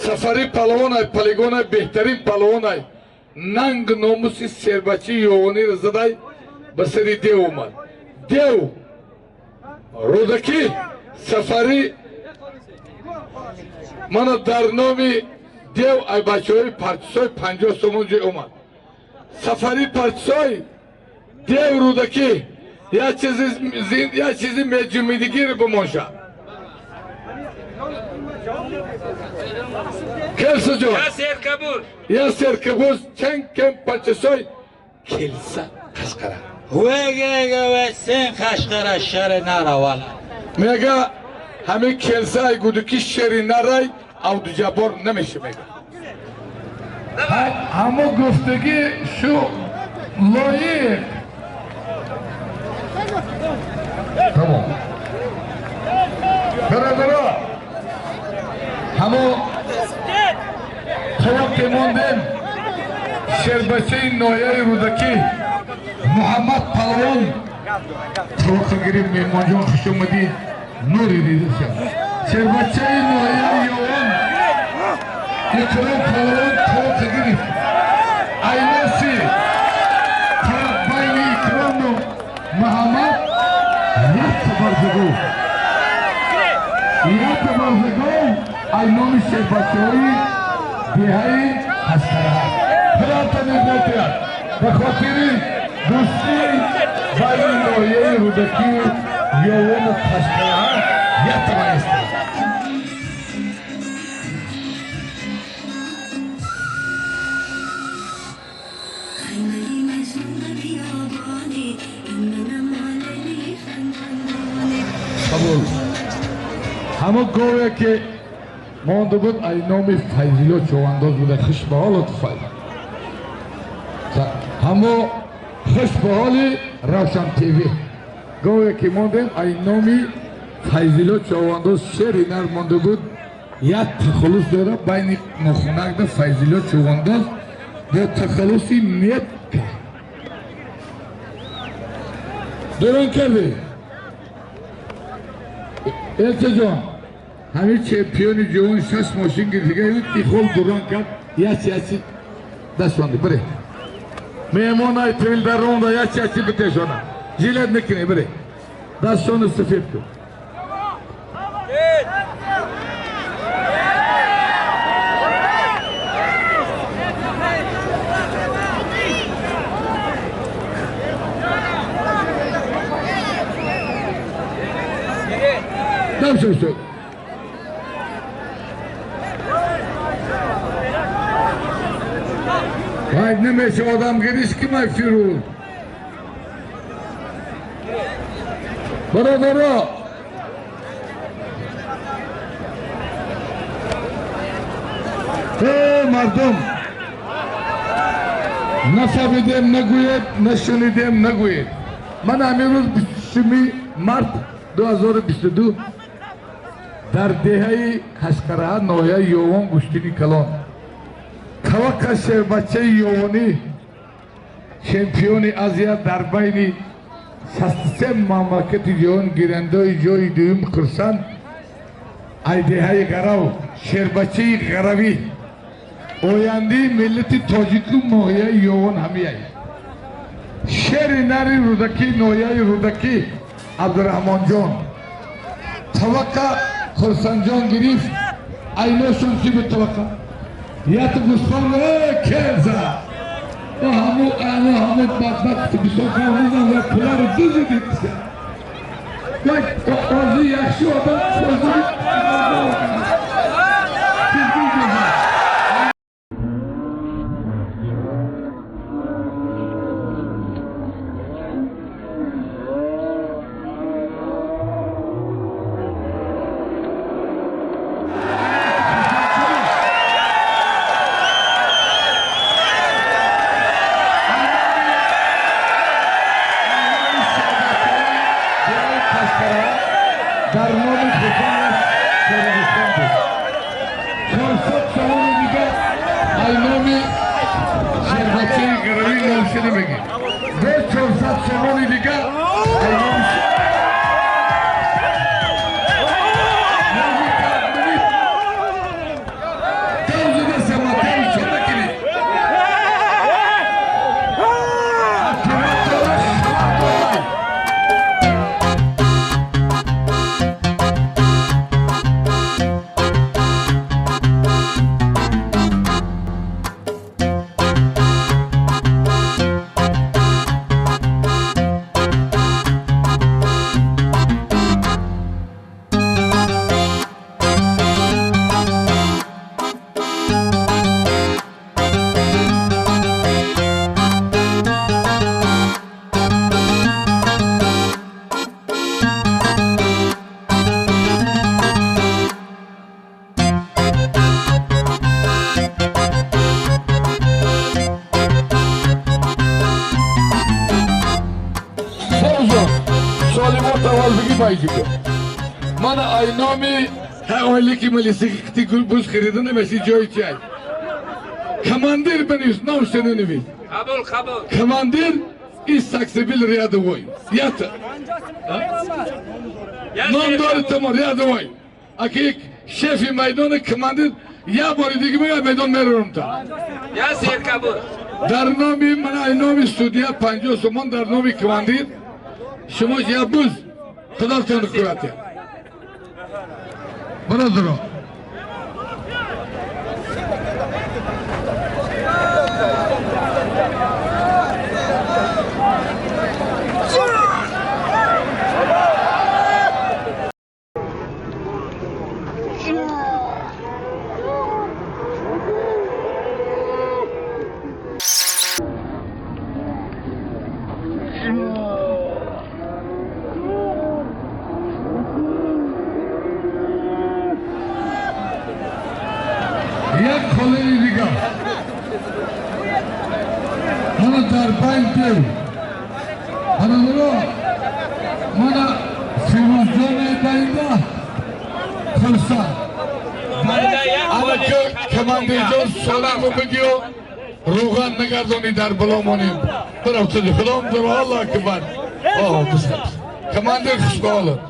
Сафари палвонай полигонай беҳтарин палвонай нанг номуси сербачи ёвониро задай ба сари дев омад. Дев Рӯдакӣ Сафари мана дар номи дев ай бачаҳои Партисой 50 сомон ҷой омад. Сафари Партисой дев Рӯдакӣ як чизи меҷумидигиро бимоша. Келса ҷон. Я серкабуз чанд кем Партисой келса Қашқара. Вегегавесен Қашқара шари наравала. Мега ҳамин келса ай гудуки шери нарай Абдуҷаббор намеша мега. Ҳамо гуфтагӣ шу лоиқ. Тамом. Бародаро, ҳамо таваққи мондем шербачаи ноҳияи Рӯдакӣ Муҳаммад Палвон таваққа гирифт. Меҳмонҷон, хуш омадӣ, нури дида шав. Шербачаи ноҳияи Ёвон Икром Палвон таваққа гирифт. Айноси байни Икрому Муҳаммад якта барзагов, якта барзагов ай номи шербачаҳои деҳаи Ҳаскараҳа. Пирата мегӯяд ба хотири дӯстӣ байни ноҳияи Рӯдакию Ёвону Қашқараҳа якта баистад. Қабул. Ҳамо гове ки монда буд ай номи Файзило Човандоз буда. Хуш ба ҳолат, Файз. Ҳамо хуш ба ҳоли Равшан ТВ. Гове ки мондем ай номи Файзило Човандоз шери нар монда буд. Як тахаллус дора байни нохунакда Файзило Човандоз бо тахаллуси Метка. Дурон кардӣ? Элчаҷон, ҳамин чемпиони ҷаҳон 6 мошин гирифтига ихол дурон кард, яч-ячи дастонди бире. Меҳмон ай твилдаронда яч-ячи битешона. Жилет мекунӣ бире. Дастони сафед кун. Дам шуд. Вай намеша одамгириш ки май Фирӯз. Бародаро, э мардум, нафаҳмидем нагӯед, нашунидем нагӯед. Ман ҳамин рӯз 23 март 2022 дар деҳаи Қашқараҳа ноҳияи Ёвон гӯштини калон таваққа шербачаи ёвонӣ чемпиони Азия дар байни 63 мамлакати ҷаҳон гирандаи ҷои дуюм хурсанд ай деҳаи Ғарав шербачаи ғаравӣ ояндаи миллати тоҷику ноҳияи Ёвон ҳамияй. Шери нари Рӯдакӣ ноҳияи Рӯдакӣ Абдураҳмонҷон таваққа Хурсандҷон гирифт. Айношон чӣ буд таваққа? Як гӯсфанд келза. Ҳаму ҳаму бадбахт бисёр фаҳмидам ва пуларо дуздид. Вай ози яхши одам ози. Дар номи худаш Тоҷикистон буд. 400 сомони дигар ай номи шербачаи ғаравӣ номша намегӯем. Бо 400 сомони дигар ай номи Файзико. Мана ай номи ҳай ойлики милиси буз харида намеси ҷои чай. Командир бинавис, номша нанавис. Қабул, қабул. Командир и саксибил рядовой. Ята. Ном дори тамом рядовой. Аки шефи майдона командир я бори дига мега майдон меравам та. Я сер қабул. Дар номи ман ай номи судья 50 сомон дар номи командир шумо я буз худотон курате. Бародаро. Як холини дигар. Мана дар байн дев. Бародаро, мана Фирӯзҷон байнда хурсанд. Ана командирҷон салому бигиё, рӯған нагардонӣ дар боло монем. Барав туди худом дуро, Аллоҳ акбар. Оҳ, командир хушбаҳолат.